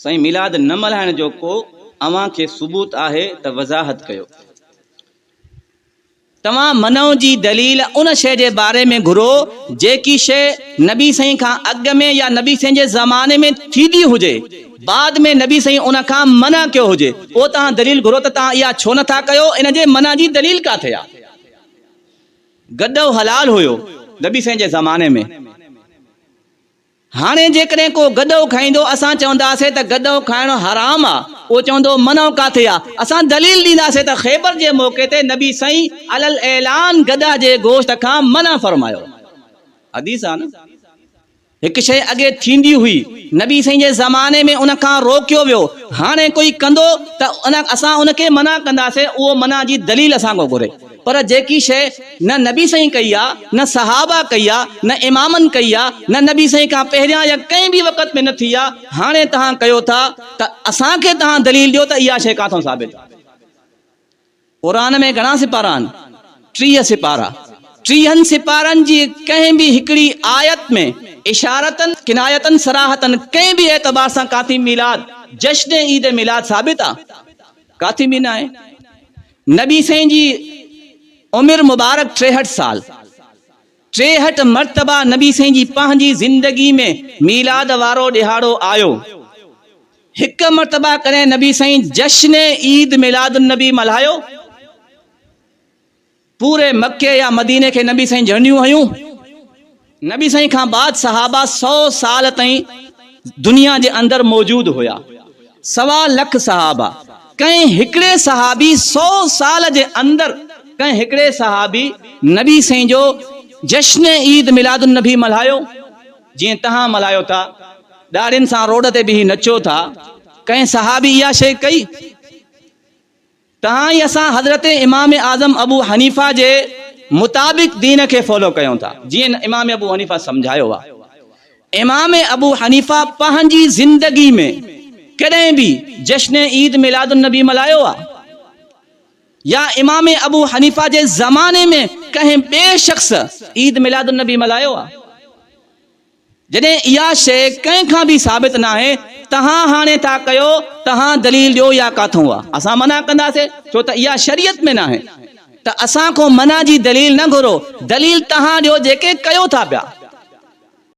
سائين ميلاد نه ملهائڻ جو ڪو اوهان کي ثبوت آهي ته وضاحت ڪيو. توهان منع جي دليل ان شيء جي باري ۾ گهرو جيڪي شيء نبي سائين کان اڳ ۾ يا نبي سائين جي زماني ۾ ٿيندي هجي بعد ۾ نبي سائين ان کان منع ڪيو هجي پوء توهان دليل گهرو ته توهان اها ڇو نٿا ڪيو ان جي منع جي دليل ڪاٿي آ. گڏهو حلال هيو نبي سائين جي زماني ۾. هاڻي جيڪڏهن ڪو گڏهو کائيندو، اسان چونداسين ته گڏهو کائڻ حرام آ، اهو چوندو منع ڪاٿي آ؟ اسان دليل ڏينداسين ته خيبر جي موقعي تي نبي سائين علي الاعلان گڏهه جي گوشت کان منع فرمايو. حديث آ نه؟ هڪ شيء اڳي ٿيندي هئي، نبي سائين جي زماني ۾ ان کان روڪيو ويو، هاڻي ڪوئي ڪندو ته ان اسان ان کي منع ڪنداسين، اهو منع جي دليل اسان کان گهري. پر جيڪي شيء نه نبي سائين ڪئي آ، نه صحابه ڪئي آ، نه امامن ڪئي آ، نه نبي سائين کان پهريان يا ڪنهن به وقت ۾ نه ٿي آ، هاڻي توهان ڪيو ٿا ته اسان کي توهان دليل ڏيو ته اها شيء ڪاٿئون ثابت آ. قرآن ۾ گهڻا سپارا آهن؟ 30 سپارا. ٽيهن سپارن جي ڪنهن به هڪڙي آيت ۾ اشارتاً، ڪنايتاً، صراحتاً ڪنهن به اعتبار سان ڪاٿي ميلاد، جشن عيد ميلاد ثابت آ؟ ڪاٿي به ناهي. نبي سائين جي عمر مبارڪ 63 سال، 63 مرتبه نبي سائين جي پنهنجي زندگي ۾ ميلاد وارو ڏهاڙو آيو. هڪ مرتبه ڪڏهن نبي سائين جشن عيد ميلاد النبي ملهايو؟ پوري مڪي يا مديني کي نبي سائين جهنڊيون هنيون. نبي سائين کان بعد صحابه سو سال تائين دنيا جي اندر موجود هيا. سوا لک صحابه. ڪنهن هڪڙي صحابي سو سال جي اندر ڪنهن هڪڙي صحابي نبي سائين جو جشن عيد ميلاد النبي ملهايو؟ جيئن توهان ملهايو ٿا، ڏاڙهين سان روڊ تي بيهي نچو ٿا، ڪنهن صحابي اها شيء ڪئي؟ تهان ئي اسان حضرت امام اعظم ابو حنيفه جي مطابق دين کي فالو ڪيون ٿا جيئن امام ابو حنيفه سمجهايو آ. امام ابو حنيفه پنهنجي زندگي ۾ ڪڏهن به جشن عيد ميلاد النبي ملهايو آ؟ يا امام ابو حنيفه جي زماني ۾ ڪنهن ٻئي شخص عيد ميلاد النبي ملهايو آ؟ جڏهن اها شيء ڪنهن کان به ثابت ناهي، توهان هاڻي ٿا ڪيو، توهان دليل ڏيو اها ڪاٿئون آ؟ اسان منع ڪنداسين، ڇو ته اها شريعت ۾ ناهي، ته اسان کان منع جي دليل نه گهرو، دليل توهان ڏيو جيڪي ڪيو ٿا پيا.